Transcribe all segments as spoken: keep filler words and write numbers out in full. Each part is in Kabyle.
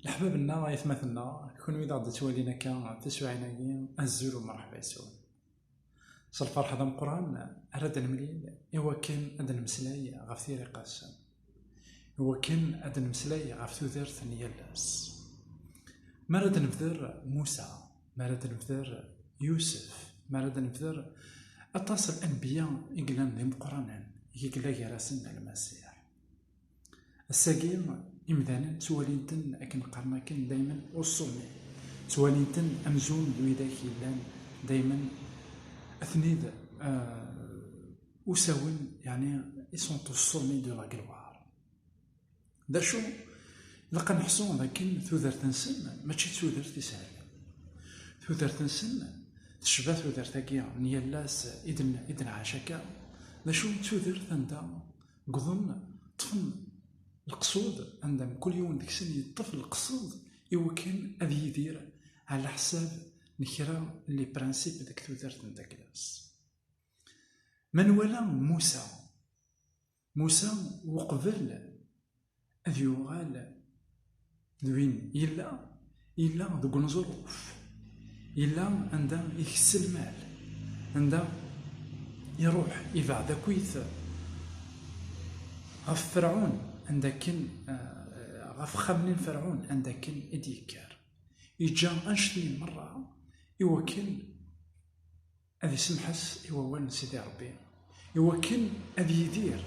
Leḥbab-nneɣ, aytmaten-nneɣ, kunwi d aɣ-d-ttwalin akka tiswiɛin-agi, azul u mṛeḥba yes-wen. S lferḥ d ameqqran ara d-nemlil i wakken ad d-nemmeslay ɣef tiriqas, i wakken ad d-nemmeslay ɣef tudert n yal ass. Mi ara d-nebder Musa, mi ara d-nebder Yusef, mi ara d-nebder aṭas n lanbiya i yellan d imeqqranen, i yella gar-asen Lmasiḥ. Ass-agi, imdanen ttwalin-ten akken qqaren akken daymen au sommet. Ttwalin-ten amzun d widak yellan daymen atni d, euh, usawen, yeɛni, ils sont au sommet de la gloire. D acu? Ilaq ad neḥsu d akken tudert-nsen mačči d tudert isehlen. Tudert-nsen tecba tudert-agi n yal ass i d-, i d-nɛac akka. D acu? D tudert anda wwḍen, ṭṭfen leqsud, anda mkul yiwen deg-sen yeṭṭef leqsed i wakken ad yidir ɛla ḥsab n kra n les principes deg tudert n taklas. Ma nwala Musa, Musa uqbel ad yuɣal d win yella, yella deg uneẓruf, yella anda ikess lmal, anda iruḥ ibeɛd akkit ɣef Ferɛun, anda akken, eh, ɣef ixxamen n Ferɛun, anda akken i d-yekker. Yeǧǧa annect-nni merra i wakken ad isemḥes i wawal n Sidi Ṛebbi, i wakken ad yidir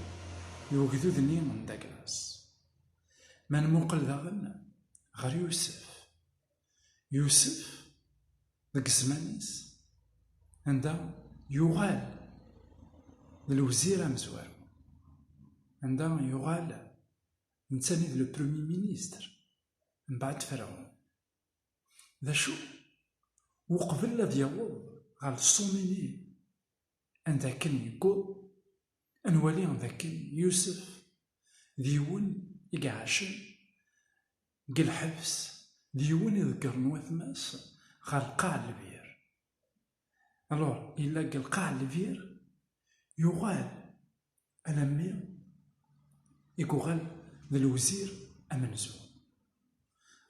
i ugdud-nni n Daglas. Ma nmuqel daɣen ɣer Yusef, Yusef deg zzman-is, anda yuɣal d lewzir amezwaru, anda yuɣal netta-nni d le premier ministre mbeɛd Ferɛun. D acu? Uqbel ad yaweḍ ɣer le sommet-nni anda akken yewweḍ, ad nwali d akken Yusef d yiwen i iɛacen deg lḥebs, d yiwen i iḍeggren watma-s ɣer lqaɛ n lbir. Alors, yella deg lqaɛ n lbir, yuɣal alammi i yuɣal d lewzir amenzu.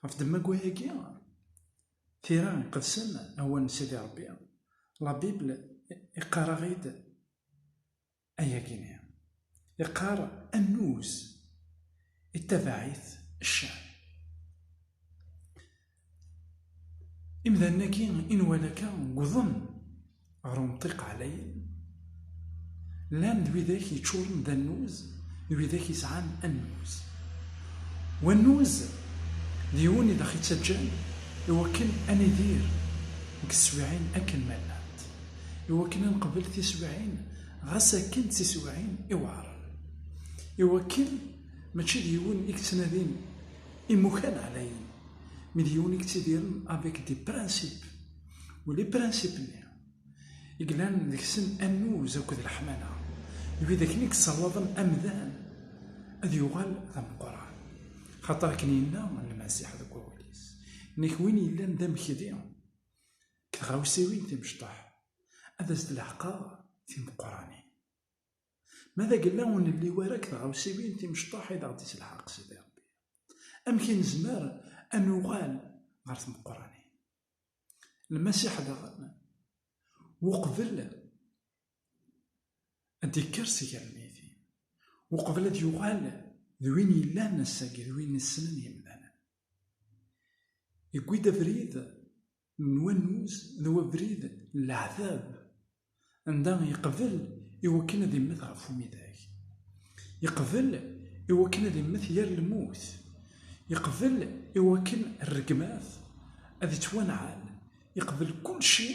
Ɣef ddemma n wayagi, tira iqedsen, awal n Sidi Ṛebbi, la Bible, iqqar-aɣ-id ayagi-nni. Iqqar: "Annuz ittabaɛ-it ccan." Imdanen-agi i nwala akka wwḍen ɣer umṭiq ɛlayen, llan d widak yeččuren d annuz, d widak yesɛan annuz. Wannuz d yiwen i d aɣ-ittaǧǧan i wakken ad nidir deg teswiɛin akken ma llant, i wakken ad neqbel tiswiɛin, ɣas akken d tiswiɛin iweɛren, i wakken mačči d yiwen i yettnadin imukan ɛlayen, mi d yiwen i yettidiren avec des principes. U les principes-nni i yellan deg-sen annuz akked leḥmala, d wid akken i yessawaḍen amdan ad yuɣal d ameqqran. Xaṭer akken yenna Lmasiḥ deg wawal-is, nekk win yellan d amekdi deg tɣawsiwin timecṭaḥ, ad as-d-leḥqeɣ timeqqranin. Ma d agella ur nelli wara deg tɣawsiwin timecṭaḥ i d aɣ-d-iselḥaq Sidi Ṛebbi, amek i nezmer ad nuɣal ɣer tmeqqranin? Lmasiḥ daɣen, uqbel ad d-ikker si gar lmeyytin, uqbel ad yuɣal d win yellan ass-agi, d win issnen yemdanen, yewwi-d abrid n wannuz d wabrid n leɛtab, anda yeqbel i wakken ad immet ɣef umidag, yeqbel i wakken ad immet yir lmut, yeqbel i wakken rregmat ad ittwanɛel, yeqbel kulci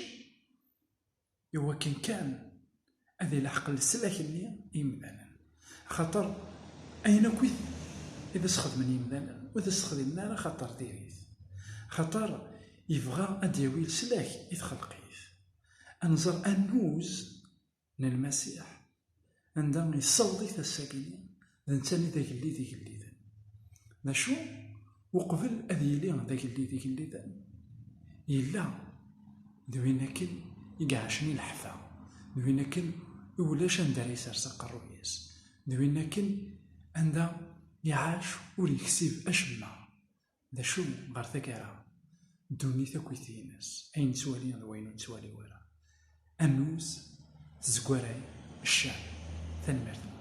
i wakken kan ad ileḥq leslak-nni i yimdanen. Axaṭer ayen akk i d as-xedmen yimdanen, ur t-sexdimen ara xaṭer diri-t. Axaṭer yebɣa ad d-yawi leslak i txelqit. Ad nẓer annuz n Lmasiḥ, anda yessaweḍ-it ass-agi-nni, d netta-nni d agellid igelliden. D acu? Uqbel ad yili d agellid igelliden, yella d win akken i iɛacen i leḥfa, d win akken i ulac anda ara yessers aqerruy-is, d win akken anda iɛac ur yeksib acemma. D acu ɣer taggara? Ddunit akk i tines, ayen nettwali d wayen ur nettwali ara. Ammus tezggaray ccan. Tanemmirt-nwen.